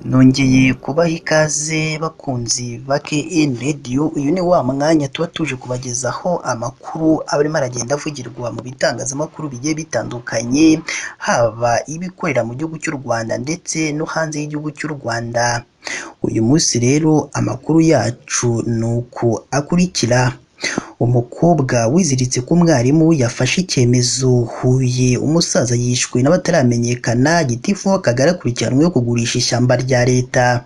Nongeye kubaha ikaze bakunzi ba KN Radio, uyu ni wa mwanya tuba tuje kubagezaho amakuru aba arimo aragenda avugirwa mu bitangazamakuru bigiye bitandukanye, haba ibikorera mu gihugu cy'u Rwanda ndetse no hanze y'igihugu cy'u Rwanda. Uyu munsi rero amakuru yacu ni uku akurikira: umukobwa wiziritse ku mwarimu yafashe icyemezo, Huye umusaza yishwe n'abataramenyekana, Gitifu w'Akagari akurikiranyweho kugurisha ishyamba rya leta.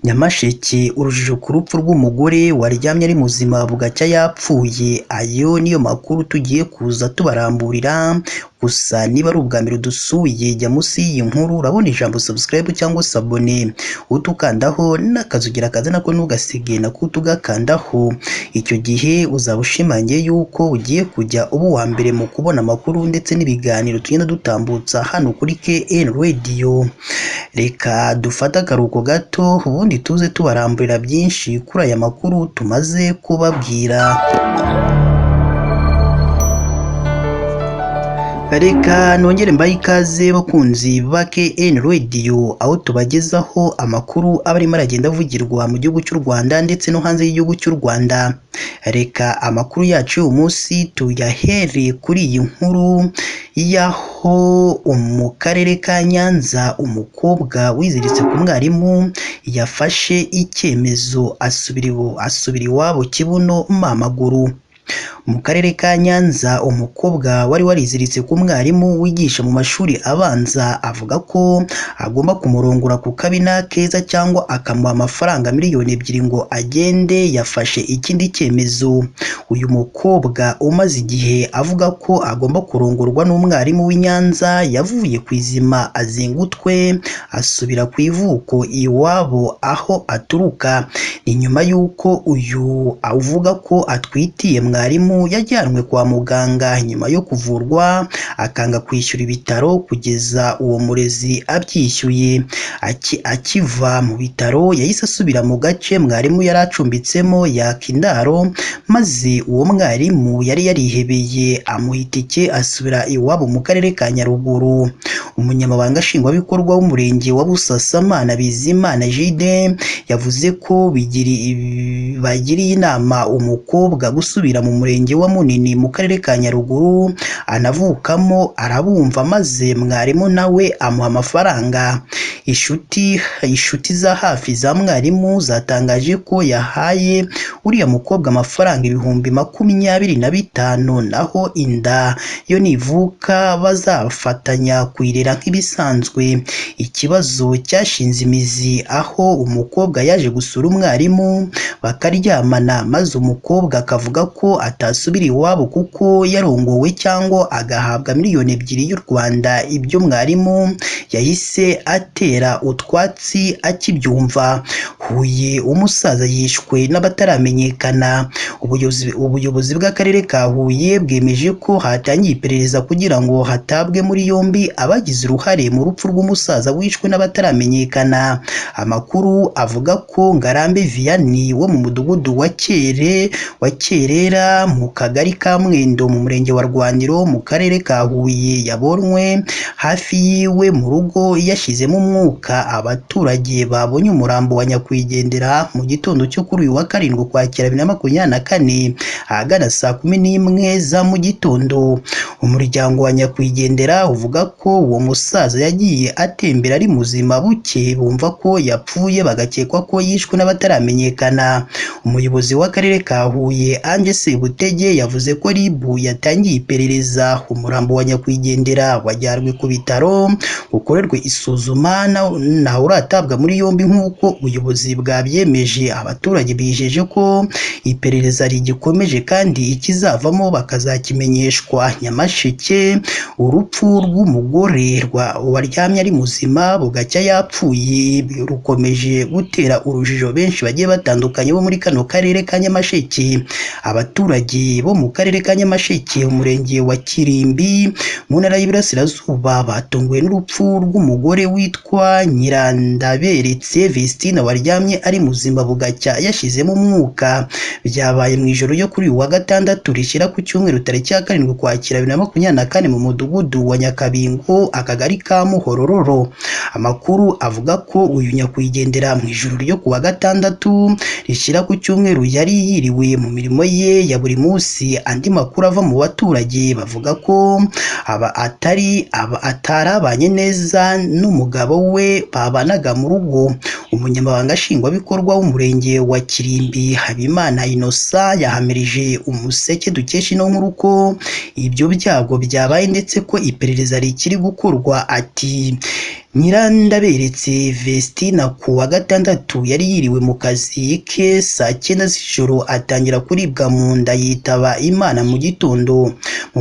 Nyamasheke urujijo ku rupfu rw'umugore waryamye ari muzima bugacya yapfuye, ayo niyo makuru tugiye kuza tubaramburira. Gusa niba ari ubwa mbere dusuye, jya munsi y'iyi nkuru urabona ijambo subscribe cyangwa sabone, utukandaho n'akazugira kaza nako ntugasige nako tugakandaho. Icyo gihe uzaba ushimangiye yuko ugiye kujya uba uwa mbere mu kubona amakuru ndetse n'ibiganiro tugenda dutambutsa hano kuri KN Radio. Reka dufate akaruhuko gato ubundi tuze tubaramburira byinshi kuri aya makuru tumaze kubabwira. Reka nongere mbahe ikaze bakunzi ba KN Radio, aho tubagezaho amakuru aba arimo aragenda avugirwa mu gihugu cy'u Rwanda ndetse no hanze y'igihugu cy'u Rwanda. Reka amakuru yacu y'uyu munsi tuyahere kuri iyi nkuru y'aho mu karere ka Nyanza umukobwa wiziritse ku mwarimu yafashe icyemezo asubira iwabo kibuno mamaguru. Mu karere ka Nyanza umukobwa wari wariziritse ku mwarimu wigisha mu mashuri abanza avuga ko agomba kumurongora ku kabina keza cyangwa akamuha amafaranga 2 miliyoni ngo agende, yafashe ikindi cyemezo. Uyu mukobwa umaze igihe avuga ko agomba kurongorwa n'umwarimu w'i Nyanza yavuye ku izima azinga utwe asubira ku ivuko iwabo aho aturuka. Ni nyuma y'uko uyu avuga ko atwitiye mwarimu yajyanwe kwa muganga nyuma yo kuvurwa akanga kwishyura ibitaro kugeza uwo murezi abyishyuye. Akiva mu bitaro yahise asubira mu gace mwarimu yari acumbitsemo yaka indaro, maze uwo mwarimu yari yarihebeye amuha itike asubira iwabo mu karere ka Nyaruguru. Umunyamabanga nshingwabikorwa w'umurenge wa Busasamana Bizimana Jide yavuze ko bagiriye inama umukobwa gusubira mu murenge wa Munini mu karere ka Nyaruguru anavukamo, arabumva maze mwarimu nawe amuha amafaranga. Inshuti za hafi za mwarimu zatangaje ko yahaye uriya mukobwa amafaranga 25,000, naho inda yo nivuka bazafatanya kuyirera nk'ibisanzwe. Ikibazo cyashinze imizi aho umukobwa yaje gusura umwarimu bakaryamana, maze umukobwa akavuga ko atasubira iwabo kuko yarongowe cyangwa agahabwa 2 miliyoni y'u Rwanda. Ibyo mwarimu yahise atera utwatsi akibyumva. Huye umusaza yishwe n'abataramenyekana. Ubuyobozi bw'akarere ka Huye bwemeje ko hatangiye iperereza kugira ngo hatabwe muri yombi abagize uruhare mu rupfu rw'umusaza wishwe n'abataramenyekana. Amakuru avuga ko Ngarambe Vianney wo mu mudugudu wa Kerera mu kagari ka Mwendo mu murenge wa Rwaniro mu karere ka Huye yabonwe hafi yiwe mu rugo yashyizemo umwuka. Abaturage babonye umurambo wa nyakwigendera mu gitondo cyo kuri uyu wa 7 Ukwakira 2024 ahagana saa 11 za mu gitondo. Umuryango wa nyakwigendera uvuga ko uwo musaza yagiye atembera ari muzima, buke bumva ko yapfuye bagakekwa ko yishwe n'abataramenyekana. Umuyobozi w'akarere ka Huye Ange Sebutege yavuze ko RIB yatangiye iperereza, umurambo wa nyakwigendera wajyanwe ku bitaro ukorerwe isuzuma, ntawe uratabwa muri yombi nk'uko ubuyobozi bwabyemeje. Abaturage bijeje ko iperereza rigikomeje kandi ikizavamo bakazakimenyeshwa. Nyamasheke urupfu rw'umugore waryamye ari muzima bugacya yapfuye rukomeje gutera urujijo benshi bagiye batandukanye bo muri kano karere ka Nyamasheke. Abaturage Abaturage bo mu karere ka Nyamasheke, umurenge wa Kirimbi, mu ntara y'Iburasirazuba, batunguwe n'urupfu rw'umugore witwa Nyirandaberetse Vestine waryamye ari muzima bugacya yashizemo umwuka. Byabaye mu ijoro ryo kuri uyu wa gatandatu rishyira ku cyumweru tariki ya 7 Ukwakira 2024 mu mudugudu wa Nyakabingo, akagari ka Muhorororo. Amakuru avuga ko uyu nyakwigendera mu ijoro ryo ku wa gatandatu rishyira ku cyumweru yari yiriwe mu mirimo ye ya buri munsi. Andi makuru ava mu baturage bavuga ko aba atarabanye neza n'umugabo we babanaga mu rugo. Umunyamabanga nshingwabikorwa w'umurenge wa Kirimbi, Habimana Innocent, yahamirije Umuseke dukesha ino nkuru ko ibyo byago byabaye ndetse ko iperereza rikiri gukorwa. Ati Nyirandaberetse Vestina ku wa gatandatu yari yiriwe mu kazi ke saa 9 z'ijoro atangira kuribwa mu nda, yitaba Imana mu gitondo. Mu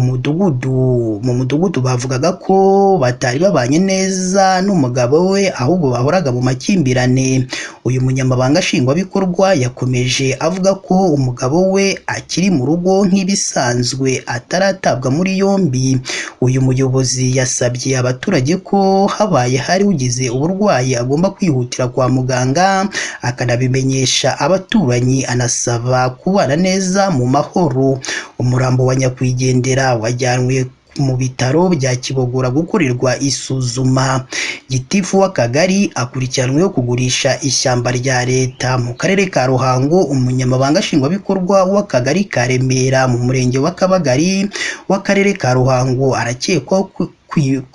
mudugudu bavugaga ko batari babanye neza n'umugabo we, ahubwo bahoraga mu makimbirane. Uyu munyamabanga nshingwabikorwa yakomeje avuga ko umugabo we akiri mu rugo nk'ibisanzwe ataratabwa muri yombi. Uyu muyobozi yasabye abaturage ko habaye hari ugize uburwayi agomba kwihutira kwa muganga akanabimenyesha abaturanyi, anasaba kubana neza mu mahoro. Umurambo wa nyakwigendera wajyanwe mu bitaro bya Kibogora gukorerwa isuzuma. Gitifu w'akagari akurikiranweho kugurisha ishyamba rya leta mu karere ka Ruhango. Umunyamabanga nshingwabikorwa w'akagari ka Remera mu murenge wa Kabagari w'akarere ka Ruhango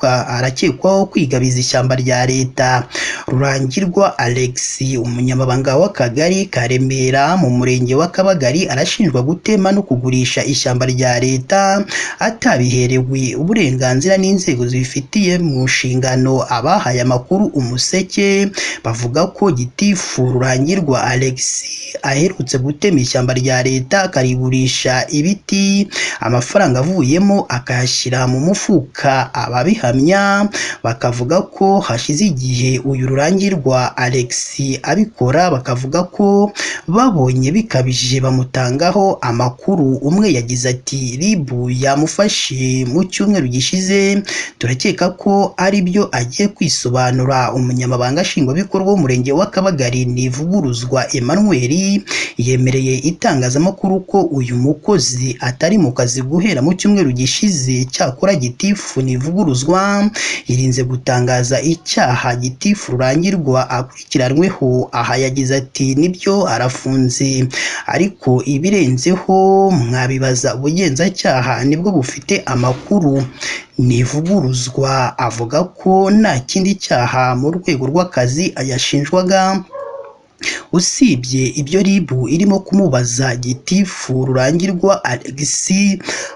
arakekwaho kwigabiza ishyamba rya leta. Rurangirwa Alex, umunyamabanga w'akagari ka Remera mu murenge wa Kabagari, arashinjwa gutema no kugurisha ishyamba rya leta atabiherewe uburenganzira n'inzego zibifitiye mu nshingano. Abahaye amakuru Umuseke bavuga ko Gitifu Rurangirwa Alex aherutse gutema ishyamba rya leta akarigurisha ibiti, amafaranga avuyemo akayashyira mu mufuka. Ababihamya bakavuga ko hashize igihe uyu Rurangirwa Alex abikora, bakavuga ko babonye bikabije bamutangaho amakuru. Umwe yagize ati RIB yamufashe mu cyumweru gishize, turakeka ko ari byo agiye kwisobanura. Umunyamabanga nshingwabikorwa w'umurenge wa Kabagari, Ntivuguruzwa Emmanuel, yemereye itangazamakuru ko uyu mukozi atari mu kazi guhera mu cyumweru gishize. Cyakora Gitifu Ntivuguruzwa yirinze gutangaza icyaha Gitifu Rurangirwa akurikiranweho. Aha yagize ati nibyo arafunze, ariko ibirenzeho mwabibaza ubugenzacyaha nibwo bufite amakuru. Ntivuguruzwa avuga ko nta kindi cyaha mu rwego rw'akazi yashinjwaga usibye ibyo RIB irimo kumubaza. Gitifu Rurangirwa Alex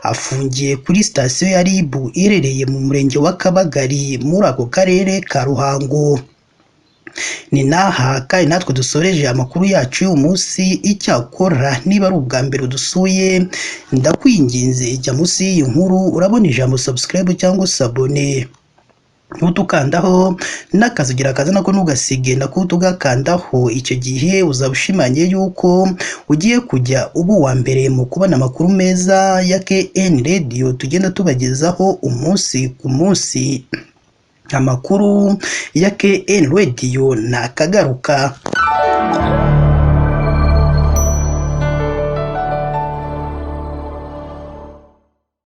afungiye kuri sitasiyo ya RIB iherereye mu murenge wa Kabagari muri ako karere ka Ruhango. Ni naha kandi natwe dusoreje amakuru yacu y'uyu munsi. Icyakora niba ari ubwa mbere udusuye, ndakwinginze jya munsi y'iyi nkuru urabona ijambo subscribe cyangwa s'abonner, ntutukandaho n'akazugira kaza nako ntugasige nako tugakandaho. Icyo gihe uzaba ushimangiye yuko ugiye kujya uba uwa mbere mu kubona amakuru meza ya KN Radio tugenda tubagezaho umunsi ku munsi. Amakuru ya KN Radio nakagaruka.